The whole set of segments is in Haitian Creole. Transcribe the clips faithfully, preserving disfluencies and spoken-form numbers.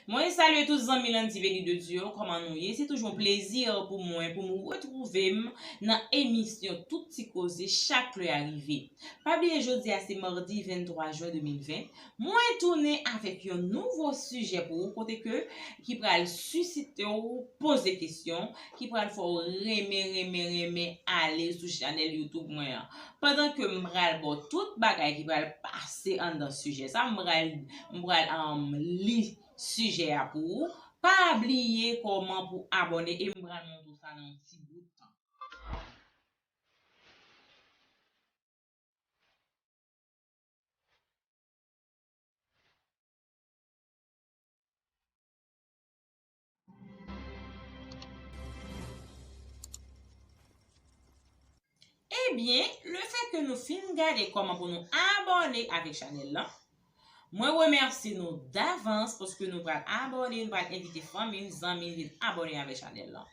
Mwen salye tout zanmi Landy Béni de Dieu yo, kòman nou ye? Se toujou yon plezi pou mwen pou m retwouve m nan emisyon Tout Ti Koze chak lè a rive. Pa bliye jodi a se madi venntwa jen de mil ven, mwen tounen avèk yon nouvo sijè pou ou kote ke ki pral sisite w poze kesyon, ki pral fè w renmen, renmen, renmen ale sou chanèl YouTube mwen an. Pandan ke m pral ba w tout bagay ki pral pase anndan sijè sa, m pral, m pral, um, li sijè a pou ou. Pa bliye kòman pou abòne e m pral montre w sa nan yon ti bout tan. Ebyen, lefètke nou fin gade kòman pou nou abòne avèk chanèl lan, mwen remèsye nou davans paske nou pral abòne, nou pral envite fanmi n, zanmi n vin abòne avèk chanèl lan.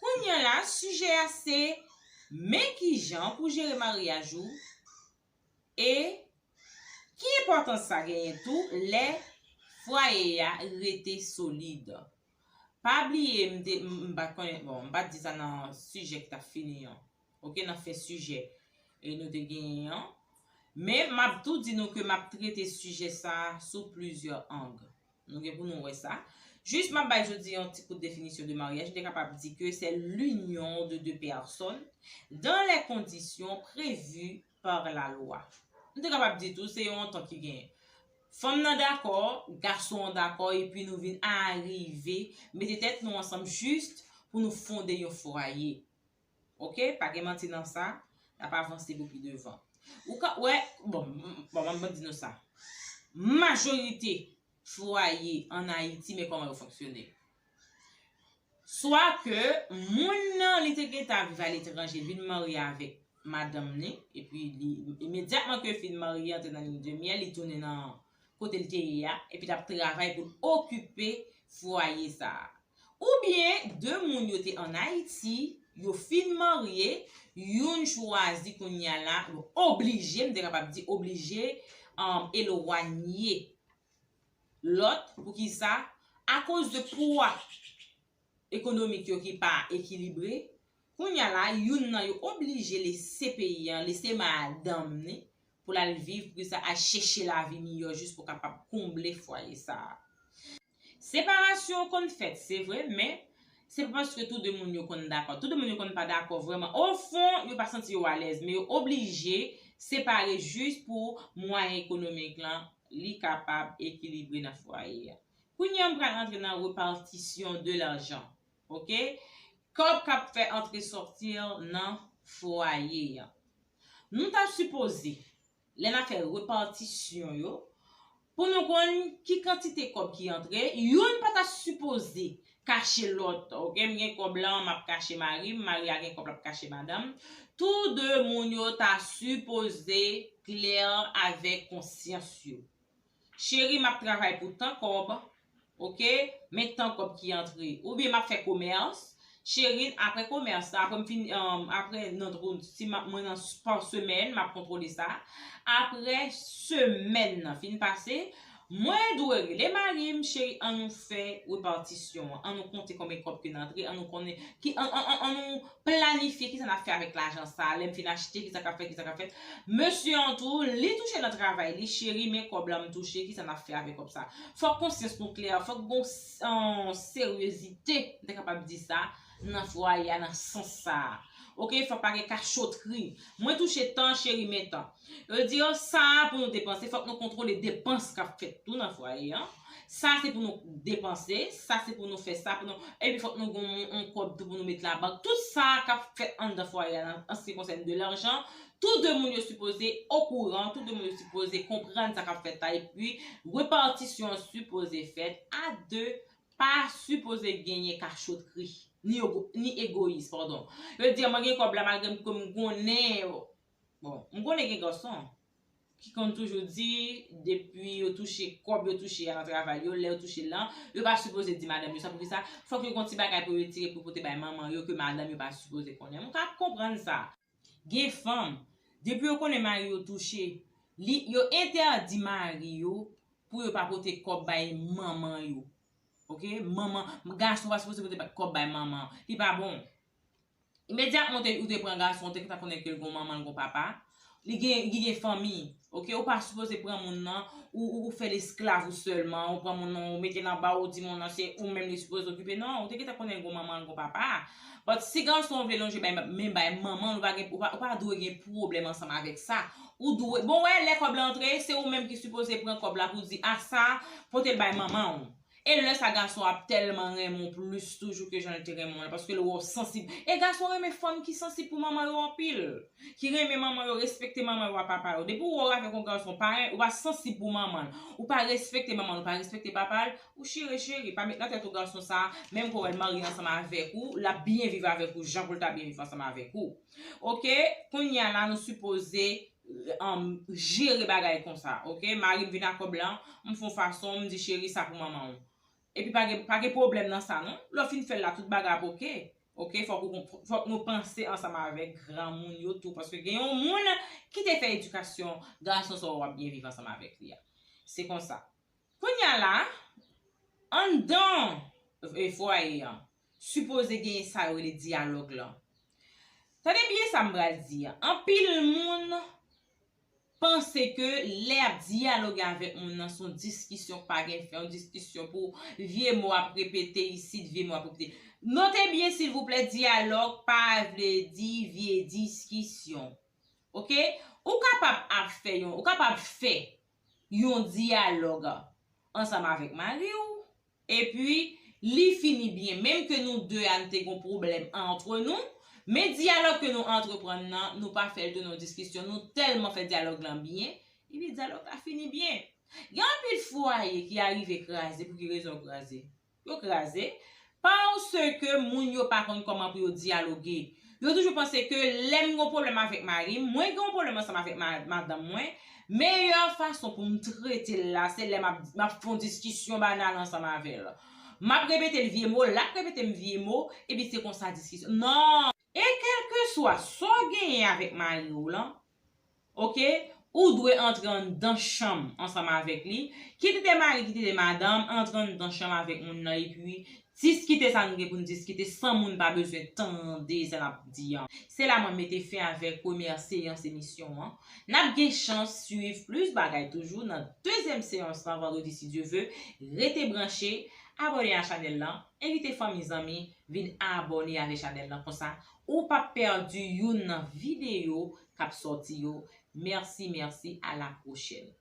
Kounye a la, sijè a se men kijan pou jere maryaj ou e ki enpòtans sa genyen tou lè fwaye a rete solid. Pa bliye, m te, m, m pa t konnen, bon, m pa t di sa nan sijè ki t ap fini an. Oke, nan fen sijè e nou te genyen an. Men m ap tou di nou ke m ap trete sijè sa a sou plizyè ang. Nou gen pou nou wè sa. Jis m ap bay jodi yon ti kout definisyon de maryaj. M te kapab di ke c'est l'union de deux personnes dans les conditions prévues par la loi. M te kapab di tou, se yon antant ki genyen. Fanm nan dakò, gason an dakò, epi nou vin arive mete tèt nou ansanm jis pou nou fonde yon fwaye. Oke? Pa gen manti nan sa, n ap avanse pou pi devan. Ou ka wè, bon, m- bon, m ap di nou sa. Majorite fwaye ann Ayiti, men kòman yo fonksyone. Swa ke moun nan, li te gentan viv aletranje, vin marye avèk madanm ni, epi li, imedyatman ke fin marye, antre nan lin de myèl, li tounen nan kote l te ye a, epi l ap travay pou l okipe fwaye sa a. Oubyen, de moun yo te ann Ayiti, yo fin marye, youn chwazi kounye a la, yo oblije, m te kapab di oblije, um, elwanye lòt. Poukisa? Akoz de pwa ekonomik yo ki pa ekilibre, kounye a la, youn nan yo oblije lese peyi an, lese madanm ni, pou l al viv, pou sa al chèche lavi miyò, jis pou kapab konble fwaye sa a. Separasyon konn fèt, se vre, men se pa paske tou de moun yo konn dakò. Tou de moun yo konn pa dakò vrèman. Ofon, yo pa santi yo alèz, men yo oblije separe jis pou mwayen ekonomik lan, li kapab ekilibre nan fwaye a. Kounye a, m pral antre nan repartition de l'argent. Oke? Kòb k ap fè antre sòti nan fwaye a. Nou ta sipoze, lè n ap fè repatisyon yo, pou nou konn ki kantite kòb ki antre, youn pa ta sipoze kache lòt. Oke, m gen kòb lan, m ap kache mari m, mari a gen kòb, l ap kache madanm. Tou de moun yo ta sipoze klè avèk konsyans yo. Cheri, m ap travay pou tan kòb, oke, men tan kòb ki antre. Oubyen m ap fè komès, cheri, apre komès la, apre m fin, um, apre nan tro, si m ap, mwen nan pa semèn, m ap kontwole sa. Apre semèn nan fin pase, mwen dwe rele mari m, cheri, ann nou fè repatisyon an, ann nou konte konbyen kòb ki n antre, ann nou konnen ki, ann, ann, ann, ann nou planifye kisa n ap fè avèk lajan sa a. Lè m fin achte, kisa k ap fèt, kisa k ap fèt. Mesye an tou, li touche nan travay li, cheri, men kòb la m touche, kisa n ap fè avèk kòb sa a? Fòk konsyans nou klè, fòk gon s- an seryezite, m te kapab di sa, nan fwaye a, nan sans sa a. Oke, fòk pa gen kachotri. Mwen touche tan, cheri, men tan. Yo di yo, sa a pou nou depanse, fòk nou kontwole depans k ap fèt tou nan fwaye an. Sa se pou nou depanse, sa se pou nou fè sa, pou nou, epi fòk nou gon yon kòb tou pou nou met labank. Tout sa k ap fèt anndan fwaye a, nan, an se ki konsène de l'argent, tou de moun yo sipoze okouran, tou de moun yo sipoze konprann sa k ap fèt la, epi repatisyon an sipoze fèt a de, pa sipoze genyen kachotri, ni ego- ni egoyis, padon. Yo di, mwen gen kòb la, malgre m konnen, bon, m konnen gen gason ki konn toujou di, depi yo touche kòb yo touche a nan travay yo, lè yo touche l lan, yo pa sipoze di madanm yo sa. Poukisa? Fòk yo gon ti bagay pou yo retire pou pote bay manman yo ke madanm yo pa sipoze konnen. M ka konprann sa. Gen fanm, depi yo konnen mari yo touche, li, yo entèdi mari yo pou yo pa pote kòb bay manman yo. Ok, manman, gason pa sipoze pote kòb bay manman. Li pa bon. Imedyatman ou te, ou te pran gason, ou te gentan konnen ke l gon manman, l gon papa. Li gen, li gen fanmi. Ok, ou pa sipoze pran moun nan, ou, ou, ou fè l esklav ou sèlman, ou pran moun nan, ou mete l anba, ou di moun nan se ou menm li sipoze okipe. Non, ou te gentan konnen l gon manman, l gon papa. But si gason vle lonje bay, men bay manman, ou pa gen, ou pa, ou pa dwe gen pwoblèm ansanm avèk sa. Ou dwe, bon, wè, lè kòb la antre, se ou menm ki sipoze pran kòb la pou di, a sa, pote l bay manman w. E lè sa gason ap tèlman renmen w plis toujou ke jan l te renmen w la, paske l wè w sansib. E gason renmen fanm ki sansib pou manman yo anpil, ki renmen manman yo, respekte manman yo ak papa yo. Depi w wè w avèk yon gason, pa, ou pa sansib pou manman l, ou pa respekte manman l, ou pa respekte papa l, ou chire cheri, pa met nan tèt ou gason sa, menm ke w wè l marye ansanm avèk ou, l ap byen viv avèk ou, jan pou l ta byen viv ansanm avèk ou. Ok, kounye a la, nou sipoze um, jere bagay konsa, ok? Mari m vin ak kòb lan, m fè yon fason, m di, cheri, sa pou manman w. Epi pa gen, pa gen pwoblèm nan sa, non. Lè w fin fè l la, tout bagay ap ok. Ok, fòk ou, fòk nou panse ansanm avèk granmoun yo tou, paske gen yon moun ki te fè edikasyon gason sa w ap byen viv ansanm avèk li a. Se konsa. Kounye a la, anndan, e, fwaye an, sipoze genyen sa yo rele dyalòg lan. Tande byen sa m pral di a. Anpil moun panse ke lè y ap dyaloge avèk moun nan, se yon diskisyon k pa gen fen, yon diskisyon pou vye mo ap repete isit, vye mo ap repete. Note byen, silvouplè, dyalòg pa vle di vye diskisyon. Ok? Ou kapab ap fè yon, ou kapab fè yon dyalòg ansanm avèk mari w, epi li fini byen. Menm ke nou de a nou te gen pwoblèm antre nou, men dyalòg ke nou antreprann nan, nou pa fè l tounen yon diskisyon, nou tèlman fè dyalòg lan byen, epi dyalòg la fini byen. Gen anpil fwaye ki arive kraze, pou ki rezon yo kraze? Yo kraze, paske moun yo pa konn kòman pou yo dyaloge. Yo toujou panse ke lè m gen yon pwoblèm avèk mari m, mwen gen yon pwoblèm ansanm avèk ma-, madanm mwen, meyè fason pou m trete l la, se lè m ap, m ap fè yon diskisyon banal ansanm avè l. M ap repete l vye mo, l ap repete m vye mo, epi se konsa diskisyon. Non! E kèlkeswa sa w genyen avèk mari w lan, ok, ou dwe antre anndan chanm ansanm avèk li. Kit li te mari, kit li te madanm, antre anndan chanm avèk moun nan epi diskite sa nou gen pou n diskite san moun pa bezwen tande sa n ap di an. Se la mwen mete fen avèk premyè seyans emisyon an. N ap gen chans swiv plis bagay toujou nan dezyèm seyans lan vandredi si Dye ve. Rete branche, abòne a chanèl lan, envite fanmi zanmi vin abòne avèk chanèl lan konsa ou p ap pèdi youn nan videyo k ap sòti yo. Mèsi, mèsi, à la prochaine.